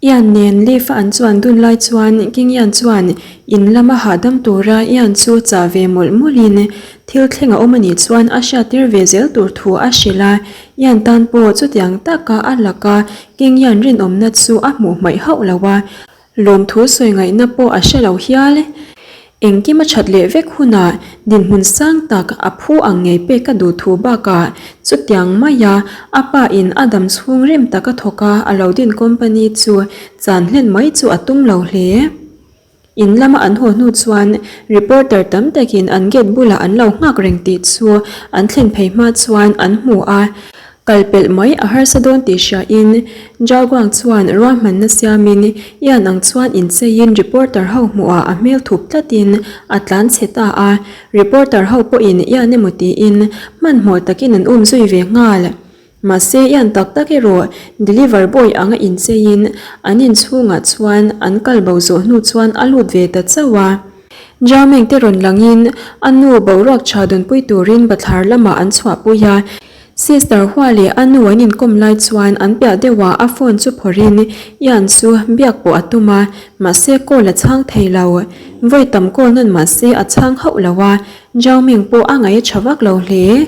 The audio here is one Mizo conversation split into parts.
Ian nen lift a an chuan dun lai chuan King Ian chuan in lama hahdam tura Ian chu chah ve mawlh mawlhin thil thleng a awm a nih chuan a hriattir ve zel tur thu a hrilh a. Ian tan pawh chutiang taka a laka King Ian rinawmna chu a hmuh hmaih hauh lo a, Lawmthu sawi ngaihna pawh a hre lo hial. Engkim a that leh vek hunah dinhmun sang tak a phu ang ngei pek ka duh thu bakah chutiang maia a pa in a dam chhung rem taka thawk a a lo din company chu chan hlen mai chu a tum lo hle. In lama an haw hnu chuan reporter tam takin an gate bulah an lo nghak reng tih chu an thlen phei hma chuan an hmu a. Kal pelh mai a harsa dawn tih hriain Jaguang chuan ruahmanna siamin Ian ang chuan incheiin reporter ho hmuhah a hmel thup tlatin a tlan chhe ta a, reporter ho pawhin Ian emaw tiin hmanhmawh takin an um zui ve nghal. Mahse Ian tak tak erawh deliver boy anga incheiin an inchhungah chuan an kal bo zawh hnu chuan a lut ve ta chauh a. Jaomeng te rawn langin a nu boruak tha dunpui turin bathlar lamah an chhuahpui a. Sister Hua leh a nu an inkawm lai chuan an piah deuhah a phone chu phawrhin Ian chu biak pawh a tum a, mahse call a chhang thei lo. Vawi tam call nawn mahse a chhang hauh lo a, Zhao Ming pawh a ngaih a tha vak lo hle.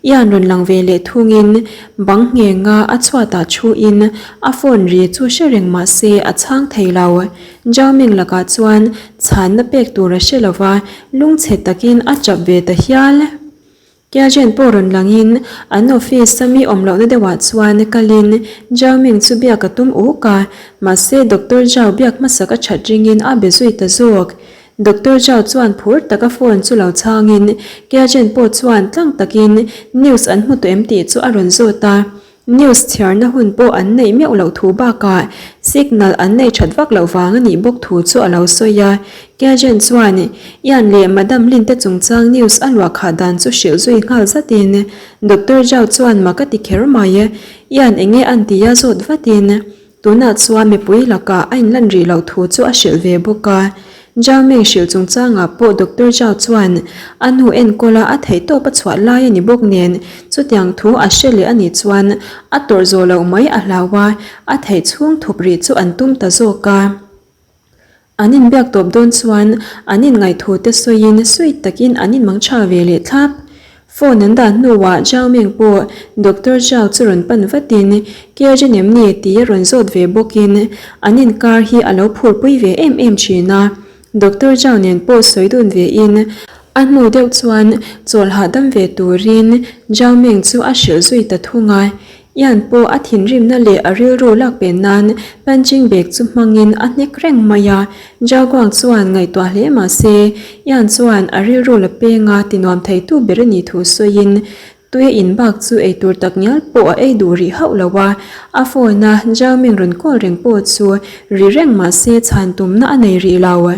Ian rawn lang ve leh thungin bang nghenga a chhuatah thuin a phone ri chu hre reng mahse a chhang thei lo. Zhao Ming lakah chuan chhanna pek tur a hre lo va, lungchhe takin a chap ve ta hial. Kiajen pawh rawn langin an office a mi awm lohna deuhah chuan kalin Zhao Ming chu biak a tum uk a, mahse Doctor Zhao biak hmasak a that ringin a be zui ta zawk. Doctor Zhao chuan phur taka phone chu lo chhangin Kiajen pawh chuan tlang takin news an hmu tawh em tih chu a rawn zawt a. News chhiarna hun pawh an neih meuh loh thu bakah signal an nei that vak loh vang a nih bawk thu chu a lo sawi a. Kiajen chuan Ian leh Madam Lin te chungchang news a luah khah dan chu hrilh zui nghal zatin Doctor Zhao chuan mak a ti kher mai. Ian enge an ti a zawt vatin Tunah chuan mipui lakah a inlan rih loh thu chu a hrilh ve bawk a. Zhao Meng hrilh chungchangah pawh Doctor Zhao chuan a nu enkawla a theihtawp a chhuah lai a ni bawk nen chutiang thu a hre leh a nih chuan a tawrh zawh loh mai a hlau a, a theih chhung thup rih chu an tum ta zawk a. An inbiak tawp dawn chuan an inngaih te sawiin sweet takin an inmang tha ve leh thlap. Phone an dah hnuah Zhao Ming pawh Doctor Zhao chu rawn pan vatin Kiajin em ni tih a rawn zawt ve bawkin an inkar hi a lo phurpui ve em em thin a. Doctor Zhao nen pawh sawi dun ve in a hnu deuh chuan chawl hahdam ve turin Zhao Ming chu a hrilh zui ta thung a. Ian pawh a thinrimna leh a rilru lak pen nan punching bag chu hmangin a hnek reng mai a, Jaguang chuan ngaihtuah hle mah se, Ian chuan a rilru la penga tinuam theitu ber a nih thu sawiin tui a in bak chu eitur tak ngial pawh a ei duh rih hauh lo a, a phone a Jaoming rawn call reng pawh chu ri reng mah se chhan tumna a nei rih lo.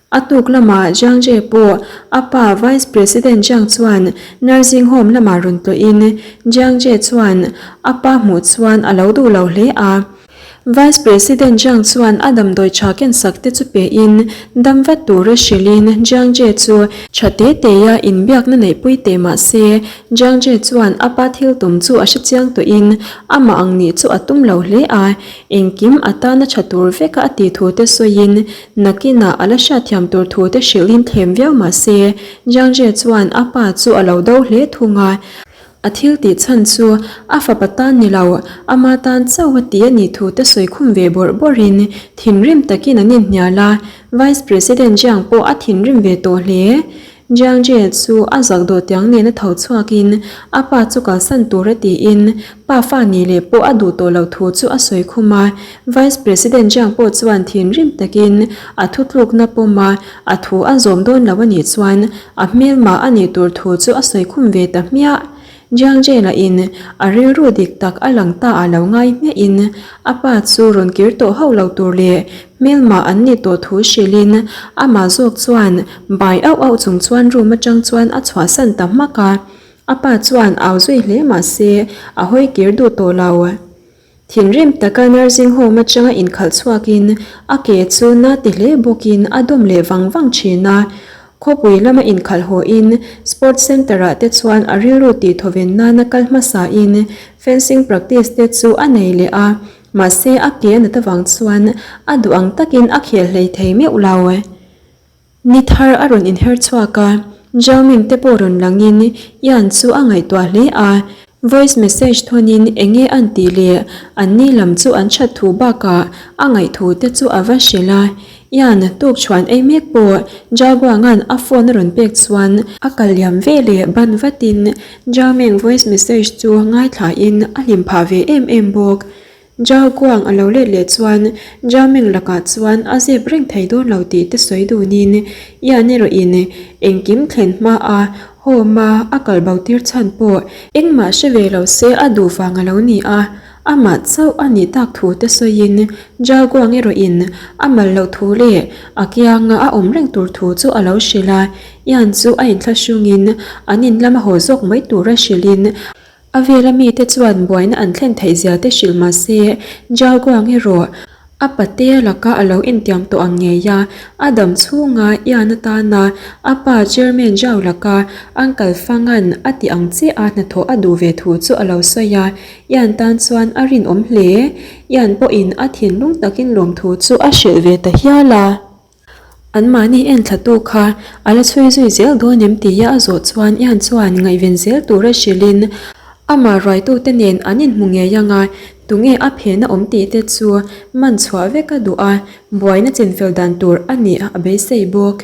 A tuk lamah Jiang Jie pawh a pa Vice President Jiang chuan nursing home lamah rawn tlawhin Jiang Jie chuan a pa hmuh chuan a lo duh lo hle a. Vice President Jiang chuan a damdawi tha kensak te chu pein dam vat tura hrilhin Jiang Jie chu tha te teia inbiakna neihpui teh mah se Jiang Jie chuan a pa thil tum chu a hrechiang tawhin amah ang nih chu a tum lo hle a, engkim a tana tha tur veka a tih thu te sawiin Nakinah a la hriatthiam tur thu te hrilhin thlem viau mah se, Jiang Jie chuan a pa chu a lo do hle thung a. A thil tih chhan chu a fapa tan ni lo, ama tan chauh a ti a nih thu te sawi khum ve bawrh bawrhin thinrim takin an inhnial a, Vice President Jiang pawh a thinrim ve tawh hle. Jiang Jie chu a zak dawh tiang nena tho chhuakin a pa chu kalsan tur a tiin pa fa nih leh pawh a duh tawh loh thu chu a sawi khum a. Vice President Jiang pawh chuan thinrim takin a thutlukna pawm a, a thu a zawm dawn lo a nih chuan a hmelma a nih tur thu chu a sawi khum ve ta hmiah. Jiang Jie lahin a rilru dik tak a lang ta a lo ngai hmiahin a pa chu rawn kir tawh hauh lo tur leh hmelmah an ni tawh thu hrilhin amah zawk chuan bai auh auh chung chuan room atang chuan a chhuahsan ta hmak a, a pa chuan au zui hle mah se a hawi kir duh tawh lo. Thinrim taka nursing home atanga inkhalh chhuakin a ke chu na ti hle bawkin a dawm leh vang vang thin a. Khawpui lama inkhalh hawhin sports centre ah te chuan a rilru tih thawven nana kal hmasain fencing practice te chu a nei leh a. Mahse a ke a nat avang chuan a duh ang takin a khel hlei thei meuh lo. Ni thar a rawn inher chhuak a, Zhaoming te pawh rawn langin Ian chu a ngaihtuah hle a. Voice message thawnin enge an tih leh an ni lam chu an that thu bakah a ngaihthu te chu a va hrilh a. Ian tukchhuan ei mek pawh Zhaoguanga'n a phone a rawn pek chuan a kal liam ve leh ban vatin Zhaoming voice message chu ngaithlain a hlim phah ve em em bawk. Zhao Guang a lo let leh chuan Zhao Ming lakah chuan a zep reng thei dawn lo tih te sawi dunin Yan erawhin engkim thlen hma a home a a kal bo tir chhan pawh engmah hre ve lo se a duh vang a lo ni a, amah chauh a nih tak thu te sawiin Zhao Guang erawhin a mal loh thu leh a kianga a awm reng tur thu chu a lo hrilh a, Yan chu a inthlahrungin an in lama haw zawk mai tura hrilhin A vela mite chuan buaina an thlen theih zia te hrilh mah se, Zhao Guang erawh a patea laka a lo intiam tawh ang ngei a, a dam chhunga Ian atana a pa Chairman Zhao laka Uncle Fang-a'n a tih ang chiah a hnathawh a duh ve thu chu a lo sawi a, Ian tan chuan a rinawm hle. Ian pawhin a thinlung takin lawmthu chu a hrilh ve ta hial a. Anmahni en thlatu kha a la chhui zui zel dawn em tia a zawh chuan Ian chuan ngaihven zel tura hrilhin amah ruaitute nen an inhmu ngei ang a, tunge a phen a awm tih te chu man chhuah vek a duh a, buaina chinfel dan tur a nih a beisei bawk.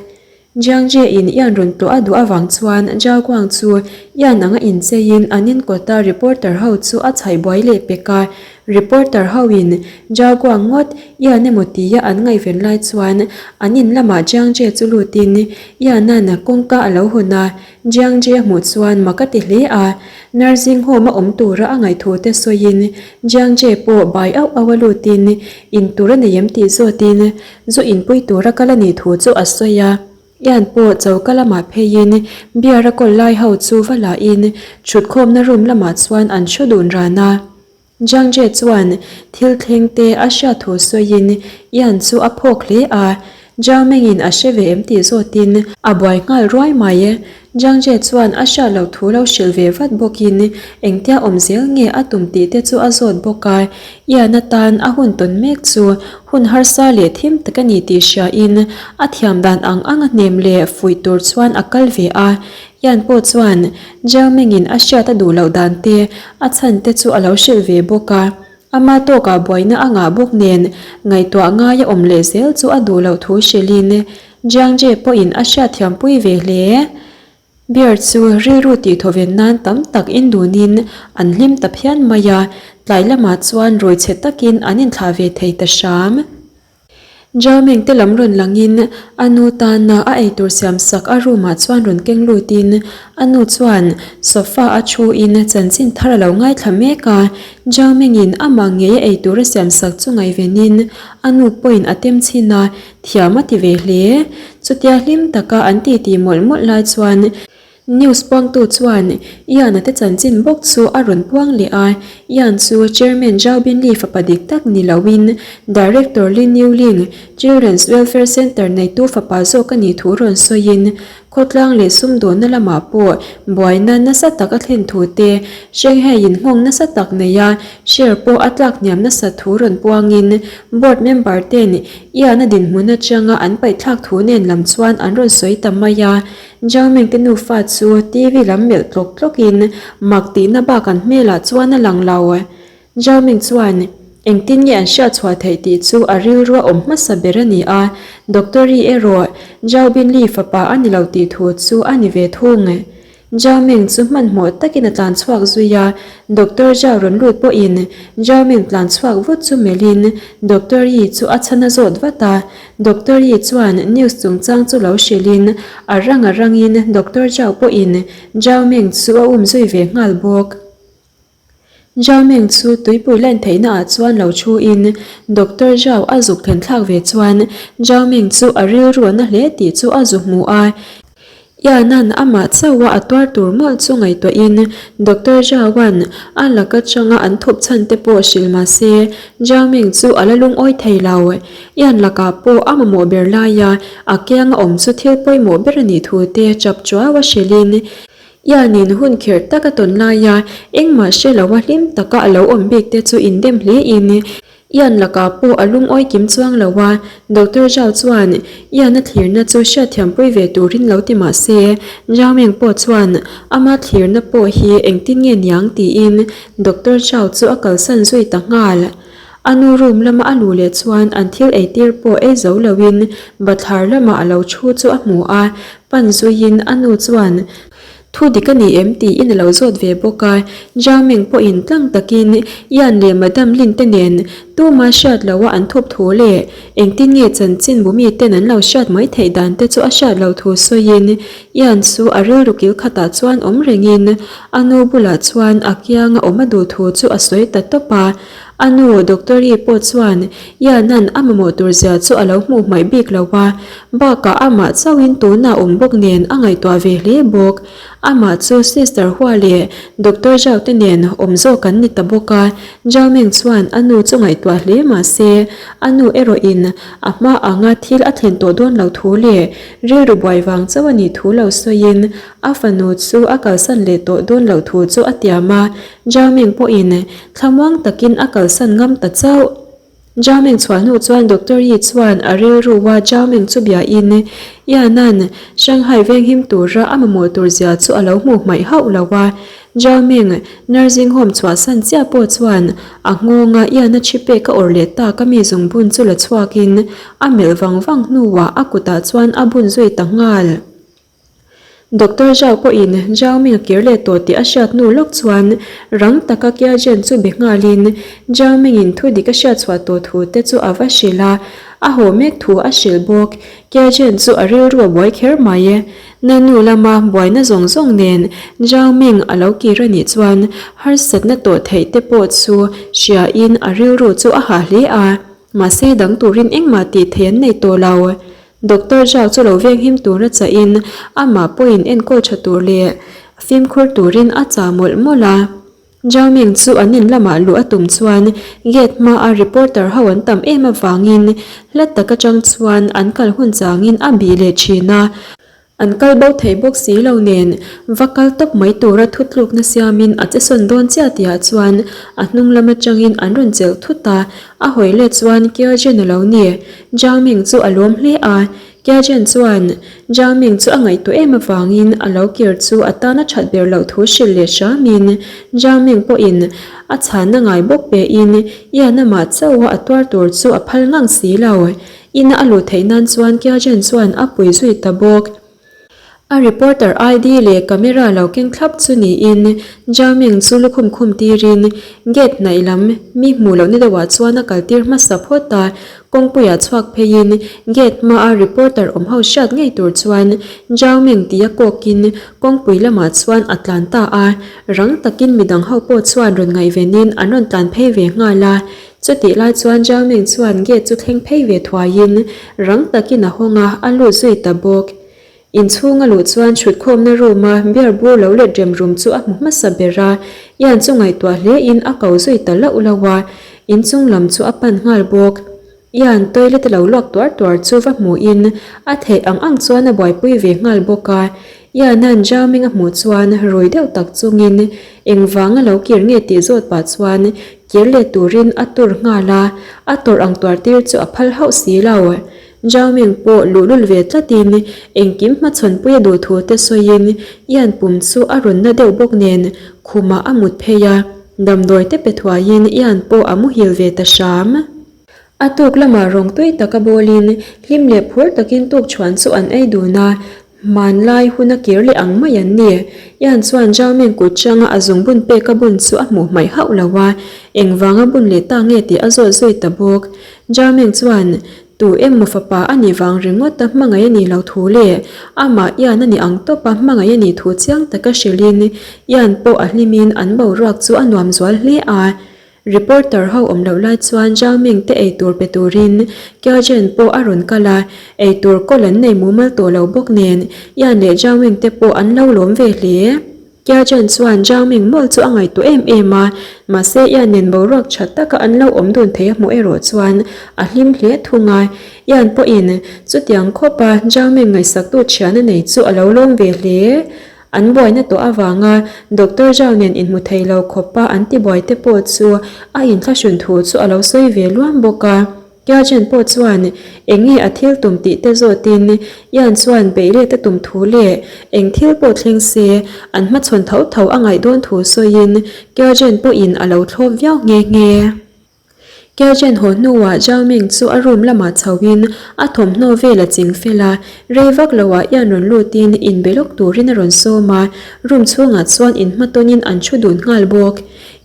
Jiang Jie-in Ian rawn tlawh a duh avang chuan Zhao Guang chu Ian anga incheiin an inkawta reporter ho chu a chhaih buai leh pek a, Reporter ho in Jaguar ngawt Ian emaw tia an ngaihven lai chuan an in lamah Jiang Jie chu lut in Ian-a'n kawngka a lo hawn a, Jiang Jie a hmuh chuan mak a ti hle a, nursing home a awm tura a ngaihthu te sawi in Jiang Jie pawh bai auh auh a lut in in tur a nei em tih zawt in zu inpui tura kal a nih thu chu a sawi a. Ian pawh choka lamah pheiin beer a kawl lai ho chu va la in thutkhawmna room lamah chuan an thu dun ran a. Jiang Jie chuan thil thleng te a hriat thu sawiin Ian chu a phawk hle a, Zhao Mengin a hre ve em tih zawtin a buai nghal ruai mai. Jiang Jie chuan a hriat loh thu lo hrilh ve vat bawkin engtia awm zel nge a tum tih te chu a zawt bawk a, Ian atan a hun tawn mek chu hun harsa leh thim tak a ni tih hriain a thiam dan ang ang a hnem leh fuih tur chuan a kal ve a, Ian pawh chuan Zhao Mengin a hriat a duh loh dan te, a chhan te chu a lo hrilh ve bawk a. Ama tawkah buaina a ngah bawk nen ngaihtuah ngai a awm leh zel chu a duh loh thu hrilhin Jiang Jie pawhin a hriatthiampui ve hle. Beer chu rilru tihthawven nan tam tak indunin an hlim ta phian mai a, tlai lamah chuan rawi chhe takin an inthlah ve thei ta hram. Zhao Meng te lam rawn langin a nu tana a eitur siam sak a room ah chuan rawn keng lutin a nu chuan sofa a thu in chanchin thar a lo ngaithla mek a. Zhao Meng in amah ngei a eitur a siam sak chu ngaihvenin a nu pawhin a tem chhin a, thiam a ti ve hle. Chutia hlim taka an titi mawlh mawlh lai chuan News puangtu chuan Ian-a te chanchin bawk chu a rawn puang leh a, Ian chu Chairman Zhao Binli fapa dik tak ni loin Director Li Niuling, Children's Welfare Centre neitu fapa zawk a nih thu rawn sawiin khawtlang leh sumdawnna lamah pawh buaina nasa tak a thlen thu te, Shanghai-in nghawng nasa tak neia share pawh a tlak hniam nasa thu rawn puangin Board member ten Ian-a dinhmun atanga an paihthlak thu nen lam chuan an rawn sawi ta mai a. Zhao Meng te nufa chu TV lam melh tlawk tlawk in mak tihna bak an hmelah chuan a lang lo. Zhao Meng chuan engtin nge an hriat chhuah theih tih chu a rilru a awm hmasa ber a ni a, Doctor Yi erawh Zhao Binli fapa a ni lo tih thu chu a ni ve thung. Zhao Meng chu hmanhmawh takin a tlan chhuak zui a, Doctor Zhao rawn lut pawhin Zhao Meng tlan chhuak vut chu melhin Doctor Yi chu a chhan a zawt vat a, Doctor Yi chuan news chungchang chu lo hrilhin a rang a rangin Doctor Zhao pawhin Zhao Meng chu a um zui ve nghal bawk. Zhao Meng chu tuipui len theihna ah chuan lo thu in Doctor Zhao a zuk thlen thlak ve chuan Zhao Meng chu a rilru a na hle tih chu a zu hmu a. Iana'n amah chauha a tuar tur mawlh chu ngaihtuahin Doctor Zhao-a'n a lak atanga an thup chhan te pawh hrilh mah se, Zhao Ming chu a la lungawi thei lo. Ian lakah pawh a mamawh ber laia a kianga awm chu thil pawimawh ber a nih thu te chap chuau a hrilhin Ian-in hun khirh tak a tawn laia engmah hre loa hlim taka a lo awm bik te chu indem hlein. Ian lakah pawh a lungawi kim chuang lo a, Doctor Zhao chuan Ian a thlirna chu hriatthiampui ve turin lo ti mah se, Zhao Meng pawh chuan ama thlirna pawh hi engtin nge niang tiin Doctor Zhao chu a kalsan zui ta nghal. A nu room lama a luh leh chuan an thil eitir pawh ei zo loin bathlar lamah a lo thu chu a hmu a, pan zuiin a nu chuan Thu dik a ni em tiin a lo zawt ve bawk a, Zhao Meng pawhin tlang takin Ian leh Madam Lin te nen tuma hriat loha an thup thu leh engtin nge chanchin bumi ten an lo hriat mai theih dan te chu a hriat loh thu sawiin Ian chu a rilru kil khatah chuan awm rengin a nu bulah chuan a kianga awm a duh thu chu a sawi ta tawp a. A nu Doctori pawh chuan Ian-a'n a mamawh tur zia chu a lo hmuh hmaih bik lo a, bakah amah chauhin tunah awm bawk nen a ngaihtuah ve hle bawk. Amah chu Sister Hua leh Doctor Zhao te nen awm zawk an ni ta bawk a, Zhao Meng chuan a nu chu ngaihtuah hle mah se, a nu erawhin a hma anga thil a thlen tawh dawn lo thu leh rilru buai vang chauh a nih thu lo sawiin a fanu chu a kalsan leh tawh dawn loh thu chu a tiam a, Zhao Meng pawhin Thlamuang takin a kalsan ngam ta chauh. Zhao Meng chhuah hnu chuan Doctor Yi chuan a rilrua Zhao Meng chu biain Yanan Shanghai venghim tura a mamawh tur zia chu a lo hmuh hmaih hauh lo a. Zhao Meng nursing home chhuahsan chiah pawh chuan a nghawnga Yana thi pek a awrh leh tak a mi zungbun chu la chhuakin a melh vang vang hnuah a kutah chuan a bun zui ta nghal. Doctor Zhao pawhin Zhao Ming a kir leh tawh tih a hriat hnu lawk chuan rang taka Kia Jen chu be nghalin Zhao Ming-in thu dik a hriat chhuah tawh thu te chu a va hrilh a, a haw mek thu a hrilh bawk. Kia Jen chu a rilru a buai kher mai. Nanu lama buaina zawng zawng nen Zhao Ming a lo kir a nih chuan harsatna tawh theih te pawh chu hriain a rilru chu a hah hle a, mahse dang turin engmah tih theih an nei tawh lo. Doctor Zhao chu lo venghim tura chahin amah pawhin enkawl tha tur leh fimkhur turin a chah mawlh mawlh a. Zhao Ming chu an in lamah luh a tum chuan gate hmaa reporter ho an tam em avangin hla tak atang chuan an kal hun changin a bih leh thin a. An kal bo thei bawk si lo nen va kal tawp mai tura thutlukna siamin a che sawn dawn chiah tihah chuan a hnung lam atangin an rawn chelh thut a, a hawi let chuan Kyojen a lo ni. Zhao Ming chu a lawm hle a, Kyojen chuan Zhao Ming chu a ngaihtuah em avangin a lo kir chu a tan a that ber loh thu hrilh leh hramin Zhao Ming pawhin a chhanna ngai bawk pein Ian amah chauha a tuar tur chu a phal ngang si lo. Ina a luh theih nan chuan Kyajen chuan a pui zui ta bawk. A reporter ID leh camera lo keng thlap chu niin Zhao Ming chu lukhum khum tirin gate hnaih lam mi hmuh lohna deuhah chuan a kaltir hmasa phawt a, kawngpuiah chhuak pheiin gate hmaa reporter awm ho hriat ngei tur chuan Zhao Ming tia kawkin kawngpui lamah chuan a tlan ta a, rang takin midang ho pawh chuan rawn ngaihvenin an rawn tlan phei ve nghal a. Chutih lai chuan Zhao Ming chuan gate chu thleng phei ve thuaiin rang takin a hawng a, a lut zui ta bawk. Inchhung a luh chuan chhutkhawmna room a beer bur lo let rem rum chu a hmu hmasa ber a, Ian chu ngaihtuah hlein a ko zui ta lauh lauh a, inchung lam chu a pan nghal bawk. Ian toilet a lo luak tuar tuar chu va hmuhin a theih ang ang chuan a buaipui ve nghal bawk a, Ian-a'n Zhao Ming a hmuh chuan rui deuh tak chungin engvanga lo kir nge tih zawt pah chuan kir leh turin a tur nghal a, a tawrh ang tuar tir chu a phal hauh si lo. Zhao Ming pawh luhlul ve tlatin engkim hmachhawnpui a duh thu te sawiin Ian pum chu a rawn na deuh bawk nen khumah a mut phei a, damdawi te pe thuaiin Ian pawh a muhil ve ta hram. A tuk lamah rawng tui taka bawlin hlim leh phur takin tukchhuan chu an ei dun a, hmanlai huna kir leh ang mai an ni. Ian chuan Zhao-Ming kut changa a zungbun pek a bun chu a hmuh hmaih hauh lo a, engvanga bun leh ta nge tih a zawt zui ta bawk. Zhao-Ming chuan, Tu emaw fapa a nih vang ringawt a hmangaih a nih lo thu leh amah Ian a nih ang tawpa hmangaih a nih thu chiang taka hrilhin Ian pawh a hlimin an boruak chu a nuam zual hle a. Reporter ho awm loh lai chuan Zhao Ming te eitur pe turin Kya Zhen pawh a rawn kal a, eitur kawl an nei mumal tawh lo bawk nen Yan leh Zhao Ming te pawh an lo lawm ve hle. Kya Zhen chuan Zhao Ming mawlh chu a ngaihtuah em em a, mahse Yan nen boruak tha taka an lo awm dun thei a hmuh erawh chuan a hlim hle thung a, Yan pawhin chutiang khawpa Zhao Ming ngaihsaktu thian a nei chu a lo lawm ve hle. An buaina tawh avanga Doctor Zhao nen inhmu thei lo khawpa an tibuai te pawh chu a inthlahrun thu chu a lo sawi ve luam bawk a. Kiachen pawh chuan eng nge a thil tum tih te zawtin Ian chuan beih let a tum thu leh eng thil pawh thleng se an hmachhawn tho tho a ngaih dawn thu sawiin Kiachen pawhin a lo thlawp viau nghe nghe. Kiachen haw hnuah Zhao Ming chu a room lamah chhoin a thawmhnaw vel a ching fel a, rei vak loah Ian rawn lutin inbe lawk turin a rawn sawm a, room chhungah chuan inhmatawnin an thu dun nghal bawk.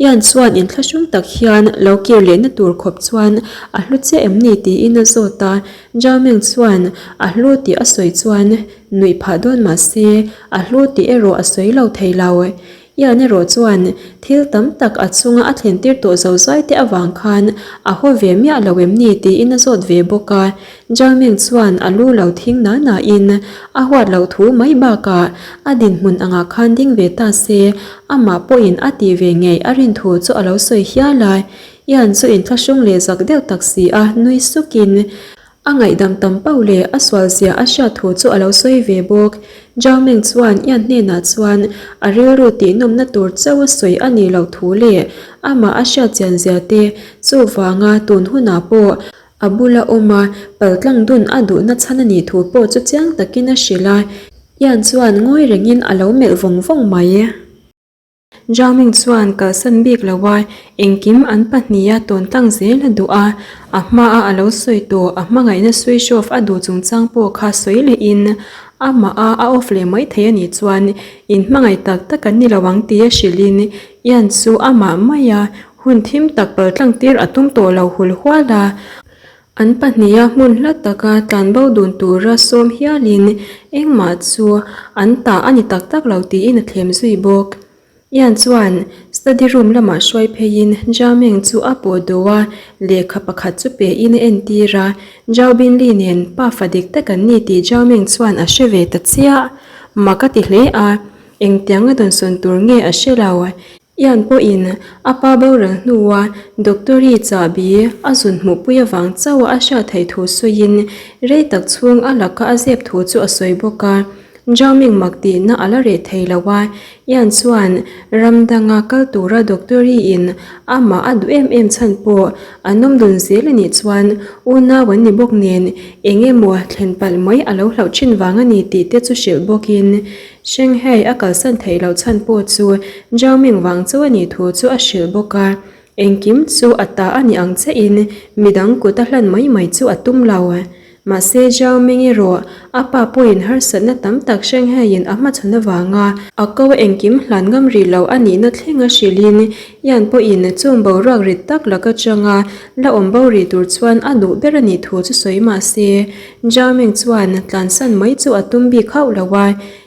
Ian chuan inthlahrung tak hian lo kir lehna tur khawp chuan a hlu chiah em ni tiin a zawt a, Zhao Ming chuan a hlu tih a sawi chuan nuih phah dawn mah se a hlu tih erawh a sawi lo thei lo. Ian erawh chuan thil tam tak a chunga a thlen tir tawh zo zai te avang khan a haw ve miah lo em ni tiin a zawt ve bawk a, Zhao Ming chuan a lu lo thing na na in a huat loh thu mai bakah a dinhmun angah khan ding ve ta se amah pawhin a tih ve ngei a rin thu chu a lo sawi hial a, Ian chu inthlahrung leh zak deuh tak si a nui sukin a ngaihdam tam pauh leh a sual zia a hriat thu chu a lo sawi ve bawk. Zhao Ming chuan Ian hnenah chuan a rilru tihnawmna tur chauh a sawi a nih loh thu leh amah a hriat chian zia te chuvanga tun hunah pawh A bula awm a, paltlang dun a duhna chhan a nih thu pawh chu chiang takin a hrilh a, Ian chuan ngawi rengin a lo melh vawng vawng mai. Zhao Ming chuan kalsan bik lo a, engkim an pahniha tawn tlang zel a duh a, a hmaa a lo sawi tawh a hmangaihna switch off a duh chungchang pawh kha sawi lehin amah a a off leh mai thei a nih chuan inhmangaih tak tak an ni lo ang tia hrilhin Ian chu amah maia Hun thim tak paltlang tir a tum tawh lo hul hual a, an pahniha hmun hla taka tlanbo dun tura sawm hialin engmah chu an ta a ni tak tak lo tiin a thlem zui bawk. Ian chuan study room lamah hruai pheiin Zhao Meng chu a pawh duh a, lehkha pakhat chu pein a entir a, Zhao Binli nen pafa dik tak an ni tih Zhao Meng chuan a hre ve ta chiah. Mak a ti hle a, engtianga dawnsawn tur nge a hre lo. Ian pawhin a pa boral hnua Doctori chahbi a zun hmuhpui avang chauh a hriat theih thu sawiin rei tak chhung a laka a zep thu chu a sawi bawk a. Zhao Ming mak tihna a la reh thei lo a, Ian chuan ram danga kal tura Doctori in amah a duh em em chhan pawh an awm dun zel a nih chuan unau an ni bawk nen eng emaw thlen palh mai a lo hlauh thin vang a ni tih te chu hrilh bawkin Shanghai a kalsan theih loh chhan pawh chu Zhao Ming vang chauh a nih thu chu a hrilh bawk a, engkim chu a ta a nih ang chiahin midang kut a hlan mai mai chu a tum lo. Mahse Zhao Ming erawh a pa pawhin harsatna tam tak Shanghai-in a hmachhawn avanga a ko engkim hlan ngam rih lo a nihna thleng a hrilhin Yan pawhin chung boruak rit tak lak atanga la awm bo rih tur chuan a duh ber a nih thu chu sawi mahse Zhao Ming chuan tlansan mai chu a tum bik hauh lo a,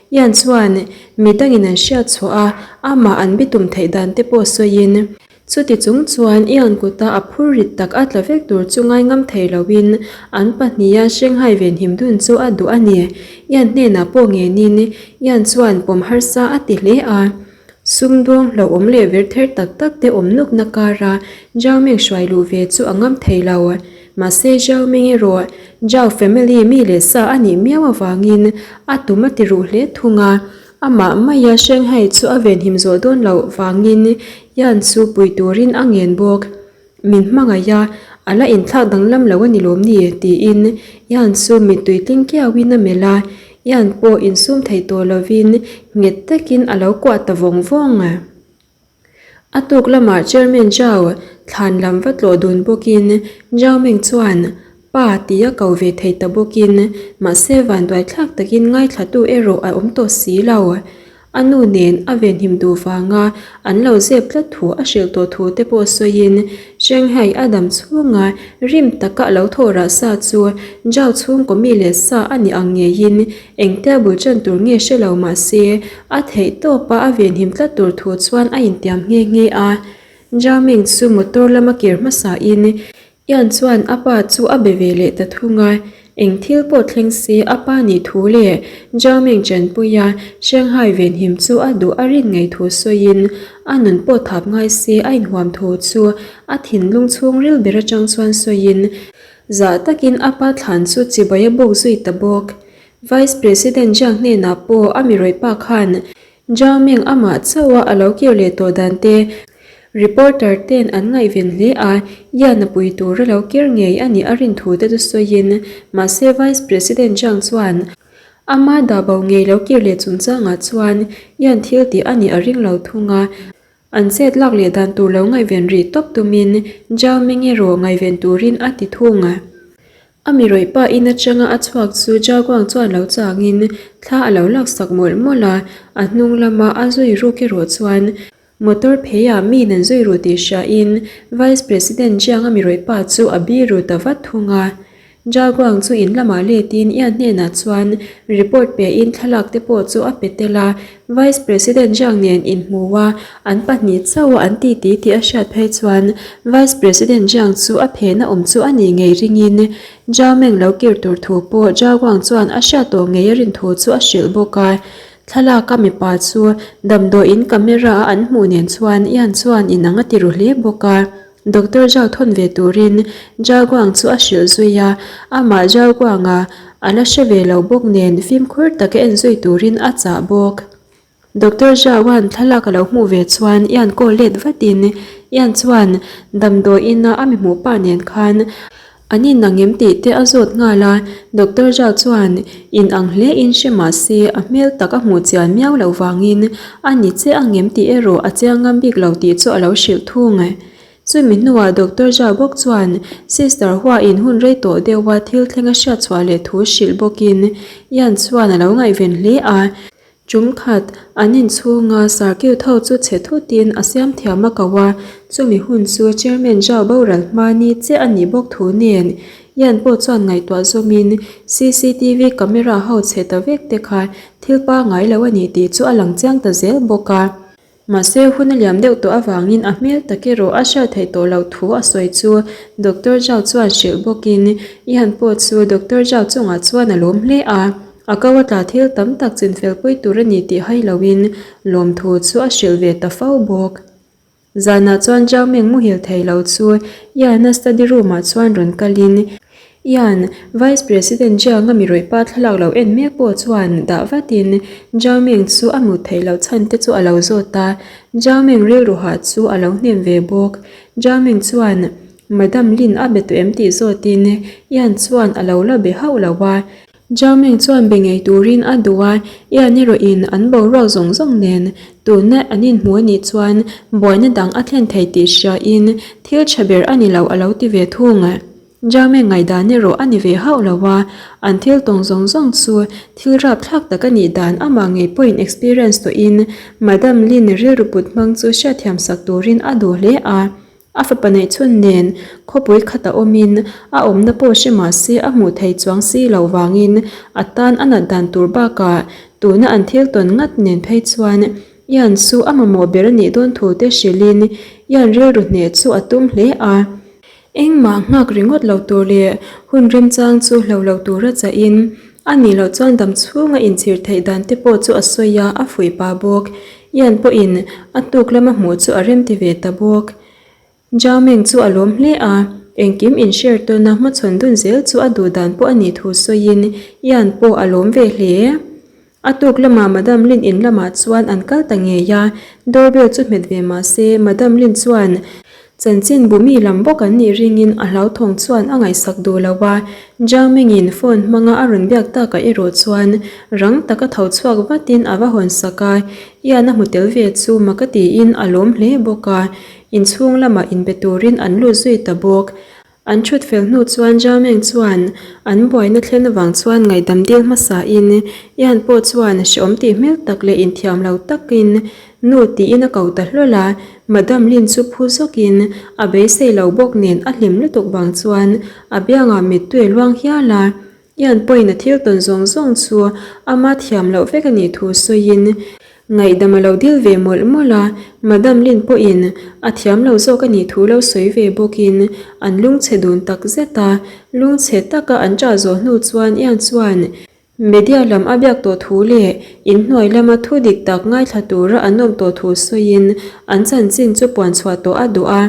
Yan chuan mi dangin an hriat chhuah a, amah an bitum theih dan te pawh sawiin, chuti chung chuan Yan kuta a phur rit tak a tla vek tur chu ngai ngam thei loin an pahniha Shanghai venhim dun chu a duh a ni. Yan hnenah pawh ngenin Yan chuan pawm harsa a ti hle a. Sumdawng hlauhawm leh vir ther tak tak te awm nawkna kara Zhao Ming hruai luh ve chu a ngam thei lo. Mahse Zhao Ming erawh Zhao family mi leh sa a nih miau avangin a tum a ti ruh hle thung a, amah maia Shanghai chu a venhim zawh dawn loh vangin Yan chu pui turin a ngen bawk. Min hmangaih a, a la inthlak danglam lo a ni lawm ni? tiin Ian chu mittui tling kiauin a melh a, Ian pawh insum thei tawh lovin nghet takin a lo kuah ta vawng vawng. A tuk lamah Chairman Zhao thlan lam va tlawh dun bawkin Zhao Ming chuan Pa tia ko ve thei ta bawkin mahse vanduaithlak takin ngaithlatu erawh a awm tawh si lo. A nu nen a venhim duh vanga an lo zep tlat thu a hrilh tawh thu te pawh sawiin Shanghai a dam chhunga rim taka a lo thawh rah sa chu Zhao chhungkaw mi leh sa a ni ang ngeiin engtia bul ṭan tur nge hre lo mah se a theih tawpa a venhim tlat tur thu chuan a intiam nghe nghe a. Zhao Ming chu motor lama kir hmasain Ian chuan a pa chu a be ve leh ta thung a, eng thil pawh thleng se a pa nih thu leh Zhao Ming Chanpuia Shanghai venhim chu a duh a rin ngei thu sawiin a nun pawh thap ngai se a inhuam thu chu a thinlung chhungril ber atang chuan sawiin zah takin a pa thlan chu chibai a buk zui ta bawk. Vice President Jiang hnenah pawh a mi rawih pa khan. Zhao Ming amah chauh a a lo kir leh tawh dan te reporter ten an ngaihven hle a, Yan a pui tur a lo kir ngei a nih a rin thu te chu sawiin mahse Vice President Zhang chuan ama dah bo ngei lo kir leh chungchangah chuan Yan thil tih a nih a ring lo thung a. An chet lak leh dan tur lo ngaihven rih tawp tumin Zhao Ming erawh ngaihven turin a ti thung. A mi rawih pa in atanga a chhuak chu Zhao Guang chuan lo changin thla a lo laksak mawlh mawlh a, a hnung lama a zui ruk erawh chuan motor pheiah mi nan zui ru tih hriain Vice President Jiang a mi rawih pa chu a bi ru ta vat thung a. Jaguang chu in lamah letin Ian hnenah chuan report pein thlalak te pawh chu a pe tel a, Vice President Jiang nen inhmu a, an pahnih chauh a an titi tih a hriat phei chuan Vice President Jiang chu a phehna awm chu a nih ngei ringin Zhao Meng lo kir tur thu pawh Jaguang chuan a hriat tawh ngei a rin thu chu a hrilh bawk a. Thlalaka mipa chu damdawiin camera a an hmuh nen chuan Ian chuan inang a ti ru hle bawk a. Doctor Zhao thawn ve turin Zhao Guang chu a hrilh zui a, amah Zhao Guang-a a la hre ve lo bawk nen fimkhur taka en zui turin a chah bawk. Doctor Zhao-a'n thlalak a lo hmuh ve chuan Ian call let vatin Ian chuan damdawi ina a mi hmuh pa nen khan An in ang em tih te a zawt nghal a, Doctor Zhao chuan in ang hle in hre mah se a hmel tak a hmuh chian miau loh vangin a ni che ang em tih erawh a chiang ngam bik lo tih chu a lo hrilh thung. Chumi hnuah Doctor Zhao bawk chuan Sister Hua in hun rei tawh deuha thil thleng a hriat chhuah leh thu hrilh bawkin Ian chuan a lo ngaihven hle a. Tum khat, an inchhunga circuit ho chu chhe thutin a siam thiam a ko a, chumi hun chu Chairman Zhao boral hma ni chiah a nih bawk thu nen Yan pawh chuan ngaihtuah zawmin cctv camera ho chhe ta vek te kha thil pangngai lo a ni tih chu a lang chiang ta zel bawk a. Mahse, hun a liam deuh tawh avangin a hmel tak erawh a hriat theih tawh loh thu a sawi chu Doctor Zhao chuan hrilh bawkin Ian pawh chu Doctor Zhao chungah chuan a lawm hle a, a ko a tla thil tam tak chinfelpui tur a ni tih hai loin lawmthu chu a hrilh ve ta fo bawk. Zanah chuan Zhao Meng muhil thei lo chu Ian-a study room-ah chuan rawn kalin Ian, Vice President Jiang-a mi rawih pa thlalak lo en mek pawh chuan dah vatin Zhao Meng chu a mut theih loh chhan te chu a lo zawt a, Zhao Meng rilru hah chu a lo hnem ve bawk. Zhao Meng chuan Madam Lin a be tawh em tih zawtin Ian chuan a lo la be hauh lo a. Zhao Meng chuan be ngei turin a duh a, Ian erawhin an boruak zawng zawng nen tuna an inhmu a nih chuan buaina dang a thlen thei tih hriain thil tha ber a ni lo a lo ti ve thung. Jame ngaihdan erawh a ni ve hauh lo a, an thil tawng zawng zawng chu thil rapthlak tak a nih dan amah ngei pawhin experience tawhin Madam Lin rilru put hmang chu hriatthiam sak turin a duh hle a. A fapa neihchhun nen khawpui khat a awmin a awmna pawh hre mah se a hmuh thei chuang si loh vangin a tan a nat dan tur bakah tuna an thil tawn ngat nen phei chuan Ian chu a mamawh ber a nih dawn thu te hrilhin Ian rilru hneh chu a tum hle a. Engmah nghak ringawt lo tur leh hun remchang chu hlo lo tura chahin a nih loh chuan dam chhunga inchhir theih dan te pawh chu a sawi a, a fuih pah bawk. Ian pawhin a tuk lama hmuh chu a remti ve ta bawk. Zhao Meng chu a lawm hle a, engkim inshare tawna hmachhawn dun zel chu a duh dan pawh a nih thu sawiin Ian pawh a lawm ve hle. A tuk lamah Madam Lin in lamah chuan an kal ta ngei a, doorbell chu hmet ve mah se Madam Lin chuan chanchin bu mi lam bawk an nih ringin a hlauthawng chuan a ngaihsak duh lo a, Zhang Mingin phone hmanga a rawn biak takah erawh chuan rang taka tho chhuak vatin a va hawn sak a, Ian a hmu tel ve chu mak a tiin a lawm hle bawk a, inchhung lamah inbe turin an lut zui ta bawk. An thut fel hnu chuan Jameng chuan an buaina thlen avang chuan ngaihdam dil hmasain Ian pawh chuan hreawm tih hmel tak leh inthiam lo takin nu tiin a ko ta hlawl a, Madam Lin chu phu zawkin a beisei lo bawk nen a hlim lutuk vang chuan a biangah mittui a luang hial a, Ian pawhin a thil tawn zawng zawng chu ama thiam loh vek a nih thu sawiin ngaihdam a lo dil ve mawlh mawlh a, Madam Lin pawhin a thiam lo zawk a nih thu lo sawi ve bawkin an lungchhe dun tak zet a, lungchhe taka an ṭah zawh hnu chuan Ian chuan media lam a biak tawh thu leh inhnuai lama thu dik tak ngaithla tura an awm tawh thu sawiin an chanchin chu puan chhuah tawh a duh a.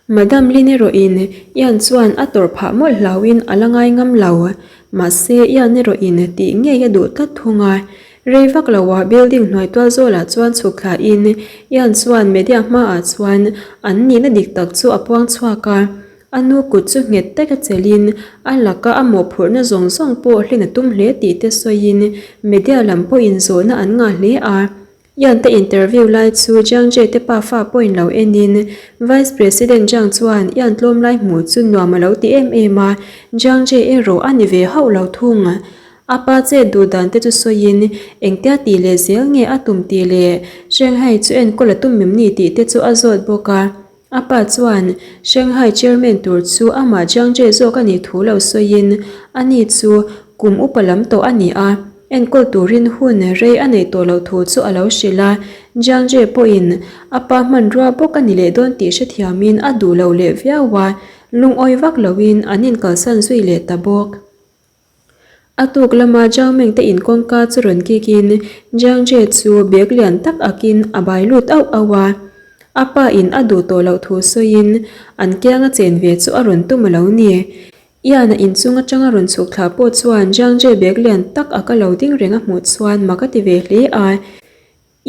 Madam Lin erawhin Ian chuan a tawrh phah mawlh hlauhin a la ngai ngam lo. Mahse, Ian erawhin tih ngei a duh tlat thung a. Rei vak loah building hnuai tual zawlah chuan chhuk thla in Ian chuan media hmaah chuan an nihna dik tak chu a puang chhuak a. A nu kut chu nghet taka chelhin a laka a mawhphurhna zawng zawng pawh hlen a tum hle tih te sawiin media lam pawhin zawhna an ngah hle a. Ian te interview lai chu Jiang Jie te pafa pawhin lo enin Vice President Jiang chuan Ian tlawm lai hmuh chu nuam a lo ti em em a, Jiang Jie erawh a ni ve hauh lo thung. A pa chet duh dan te chu sawiin engtia tih leh zel nge a tum tih leh Shanghai chu enkawl a tum mim ni tih te chu a zawt bawk a. A pa chuan Shanghai chairman tur chu amah Jiang Jie zawk a nih thu lo sawiin ani chu kum upa lam tawh a ni a, enkawl turin hun rei a neih tawh loh thu chu a lo hrilh a. Jiang Jie pawhin a pa hmanrua bawk a ni leh dawn tih hrethiamin a duh lo leh viau a, lungawi vak loin an inkalsan zui leh ta bawk. A tuk lama Zhang Meng te in kawngka chu rawn kik in Jiang Jie chu bag lian tak akin a bai lut auh auh a. A pa in a duh tawh loh thu sawiin an kianga chen ve chu a rawn tum a lo ni. Ian a inchung atanga rawn chhuk thla pawh chuan Jiang Jie bag lian tak aka lo ding reng a hmuh chuan mak a ti ve hle a.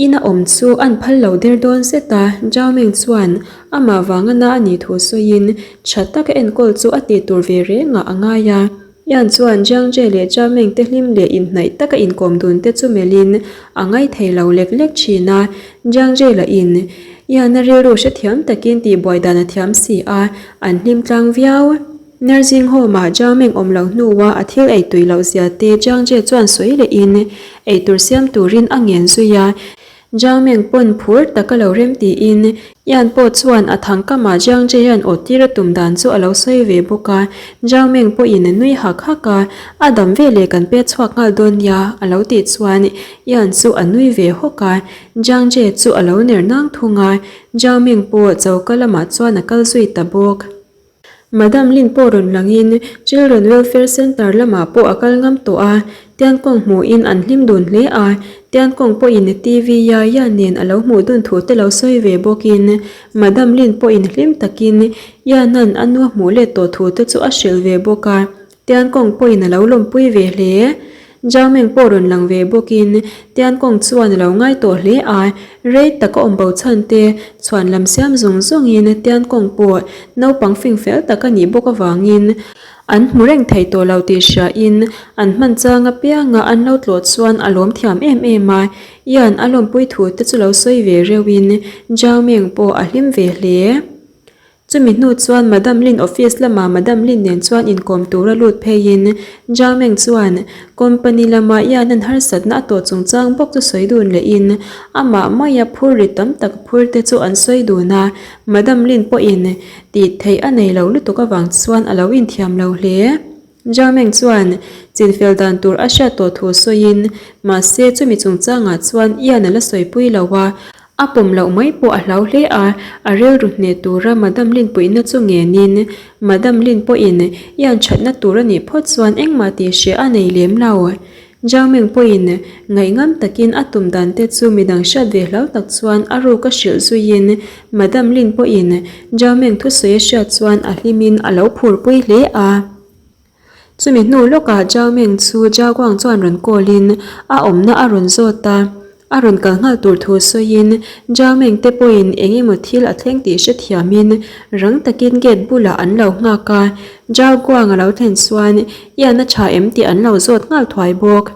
Ina awm chu an phal lo der dawn zet a, Zhao Meng chuan amah vanga na a nih thu sawiin tha taka enkawl chu a tih tur ve rengah a ngai a. Ian chuan Jiang Jie leh Zhao Meng te hlim leh inhnaih taka inkawm dun te chu melhin a ngai thei lo lek lek thin a, Jiang Jie lahin Ian-a rilru hrethiam takin tihbuai dan a thiam si a, an hlim tlang viau. Nursing home-ah Zhao Meng awm loh hnuah a thil ei tui loh zia te Zhang Jie chuan sawi lehin eitur siam turin a ngen zui a. Zhao Meng pawn phur tak a lo rem tiin Ian pawh chuan a thang kamah Zhang Jie-a'n aw tir a tum dan chu a lo sawi ve bawk a. Zhao Meng pawhin a nui hak hak a, A dam veleh kan pet chhuak nghal dawn nia a lo tih chuan Ian chu a nui ve hawk a. Zhang Jie chu a lo ner nang thung a, Zhao Meng pawh choka lamah chuan a kal zui ta bawk. Madam Lin pawh rawn langin Children Welfare Centre lamah pawh a kal ngam tawh a, Tiankawng hmuhin an hlim dun hle a, Tiankawng pawhin TV ya ya nen a lo hmuh dun thu te lo sawi ve bawkin Madam Lin pawhin hlim takin Yanan a nu a hmuh let tawh thu te chu a hrilh ve bawk a, Tiankawng pawhin a lo lawmpui ve hle. Zhao Meng pawh rawn lang ve bawkin Tiankawng chuan a lo ngai tawh hle a, rei tak a awm bo chhan te chhuan lam siam zawng zawngin Tiankawng pawh naupang fing fel tak a nih bawk avangin an hmu reng thei tawh lo tih hriain an hman chang apianga an lo tlawh chuan a lawm thiam em em a, Ian a lawmpui thu te chu lo sawi ve reuhin Zhao Meng pawh a hlim ve hle. Chumi hnu chuan Madam Lin office lamah Madam Lin nen chuan inkawm tura lut pheiin Zhao Meng chuan company lama Ian-a'n harsatna a tawh chungchang bawk chu sawi dun lehin amah maia phur ri tam tak phur te chu an sawi dun a, Madam Lin pawhin tih theih a nei lo lutuk avang chuan a lo inthiam lo hle. Zhao Meng chuan chinfel dan tur a hriat tawh thu sawiin mahse chumi chungchangah chuan Ian a la sawipui lo a, A pawm loh mai pawh a hlau hle a, a rilru hneh tura Madam Lin puihna chu ngenin, Madam Lin pawhin i an thatna tur a nih phawt chuan engmah tih hreh a nei lem lo. Zhao Meng pawhin ngaihngam takin a tum dan te chu midang hriat ve hlau tak chuan a ruk a hrilh zuiin Madam Lin pawhin Zhao Meng thusawi a hriat chuan a hlimin a lo phurpui hle a. Chumi hnu lawkah Zhao Meng chu Zhao Guang chuan rawn call in a awmna a rawn zawt a, a rawn kal nghal tur thu sawiin Zhao Meng te pawhin eng emaw thil a thleng tih hrethiamin rang takin gate bulah an lo nghak a, Zhao Guang a lo thlen chuan Ian a tha em tih an lo zawt nghal thuai bawk.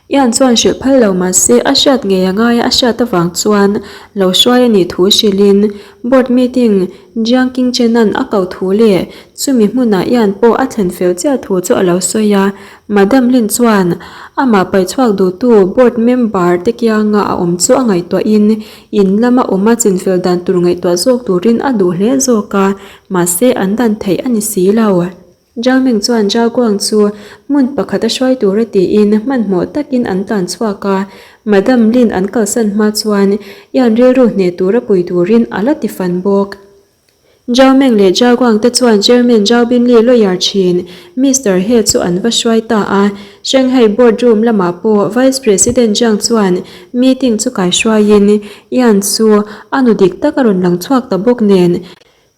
Ian chuan hrilh phal lo mahse a hriat ngei a ngaia a hriat avang chuan lo hruai a nih thu hrilhin board meeting Jiang Qingchen-a'n a koh thu leh chumi hmunah Ian pawh a thlen fel chiah thu chu a lo sawi a. Madam Lin chuan amah paihchhuak duhtu board member te kianga a awm chu a ngaihtuahin in lama awm a chinfel dan tur ngaihtuah zawk turin a duh hle zawk a, mahse an dan theih a ni si lo. Zhao Meng chuan Zhao Guang chu hmun pakhat a hruai tura tiin hmanhmawh takin an tlan chhuak a, Madam Lin an kalsan hma chuan Ian rilru hneh tura pui turin a la ti fan bawk. Zhao Meng leh Zhao Guang te chuan Chairman Zhao Binli lawyer thin Mister He chu an va hruai ta a, Shanghai board room lamah pawh Vice President Zhang chuan meeting chu kaihruaiin Ian chu a nu dik tak a rawn lang chhuak ta bawk nen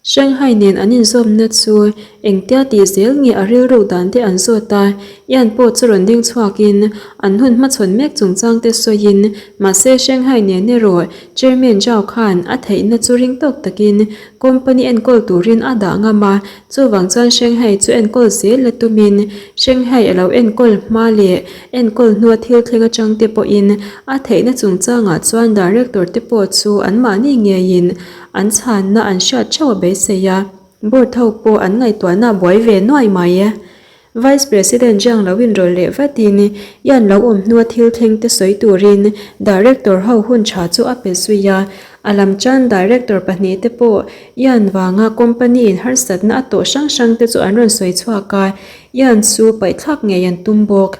Shanghai nen an inzawmna chu engtia tih zel nge a rilru dan te an zawt a, Ian pawh chu rawn ding chhuakin an hun hmachhawn mek chungchang te sawiin mahse Shanghai nen erawh Chairman Zhao khan a theihna chu ring tawk takin company enkawl turin a dah ngam a, chuvang chuan Shanghai chu enkawl zel la tumin Shanghai a lo enkawl hma leh enkawl hnua thil thleng atang te pawhin a theihna chungchangah chuan director te pawh chu anmahni ngeiin an chhanna an hriat theuh a beisei a, board ho pawh an ngaihtuahna a buai ve nuai mai. Vice President Jiang lo inrawlh leh vatin Yan lo awm hnua thil thleng te sawi turin Director ho hun tha chu a pe zui a. A lam chuan Director pahnihte pawh Yan vanga company in harsatna a tawh hrang hrang te chu an rawn sawi chhuak a, Yan chu paihthlak ngei an tum bawk.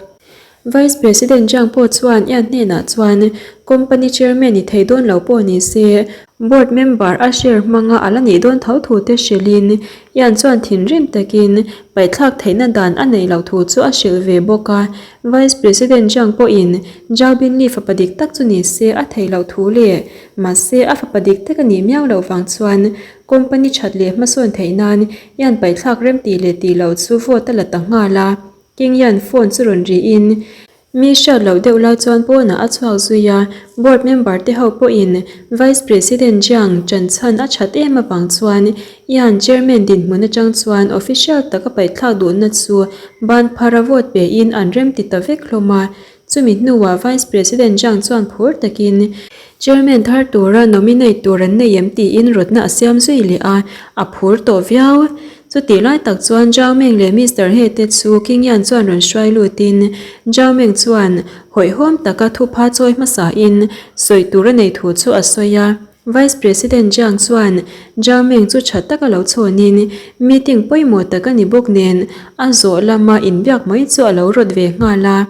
Vice President Jiang pawh chuan Yan hnenah chuan company chairman ni thei dawn lo pawh ni se, board member a share hmanga a la nih dawn tho thu te hrilhin Yan chuan thinrim takin paihthlak theihna dan a neih loh thu chu a hrilh ve bawk a. Vice President Jiang pawhin Zhao Binli fapa dik tak chu ni se a theih loh thu leh mahse a fapa dik tak a nih miau loh vang chuan company that leh hmasawn theih nan Yan paihthlak rem tih leh tih loh chu vote a la ta nghal a. King hian phone chu rawn rihin mi hriat loh deuh lai chuan pawnah a chhuak zui a, board member te ho pawhin Vice President Jiang ṭanchhan a ṭhat em avang chuan Yan Chairman dinhmun aṭang chuan official taka paihthlak duhna chu ban phara vote pein an remti ta vek hlawm a. Chumi hnuah Vice President Jiang chuan phur takin Chairman thar tura nominate tur an nei em tiin rawtna a siam zui leh a, a phur tawh viau. Chutih lai tak chuan Zhao Meng leh Mister He te chu King Yan chuan rawn hruai lutin Zhao Meng chuan hawihhawm taka thupha chawi hmasain sawi tur a nei thu chu a sawi a. Vice President Jiang chuan Zhao Meng chu tha taka lo chhawnin meeting pawimawh tak a ni bawk nen a zawh lama inbiak mai chu a lo rawt ve nghal a.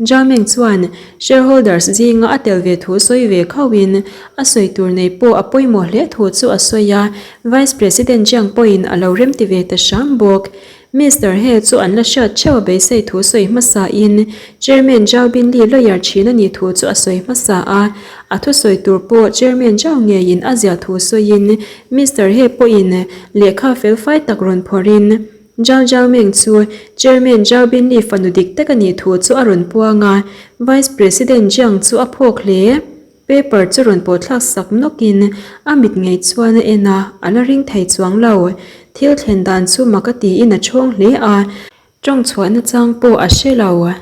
Jameng chuan shareholders zinga a tel ve thu sawi ve khauhin a sawi tur nei pawh a pawimawh hle thu chu a sawi a, Vice President Jiang pawhin a lo remti ve ta hram bawk. Mister He chu an la hriat theuh a beisei thu sawi hmasain Chairman Zhao Binli lawyer thin a nih thu chu a sawi hmasa a, a thusawi tur pawh Chairman Zhao ngeiin a ziah thu sawiin Mister He pawhin lehkha felfai tak rawn phawrhin Zhao Zhaoming chu Chairman Zhao Binli fanu dik tak a nih thu chu a rawn puang a, Vice President Jiang chu a phawk hle. Paper chu rawn pawhthlak sak nawkin a mit ngei chuan a en a, a la ring thei chuang lo. Thil thlen dan chu mak a tiin a chhawng hle a, tawng chhuahna chang pawh a hre lo.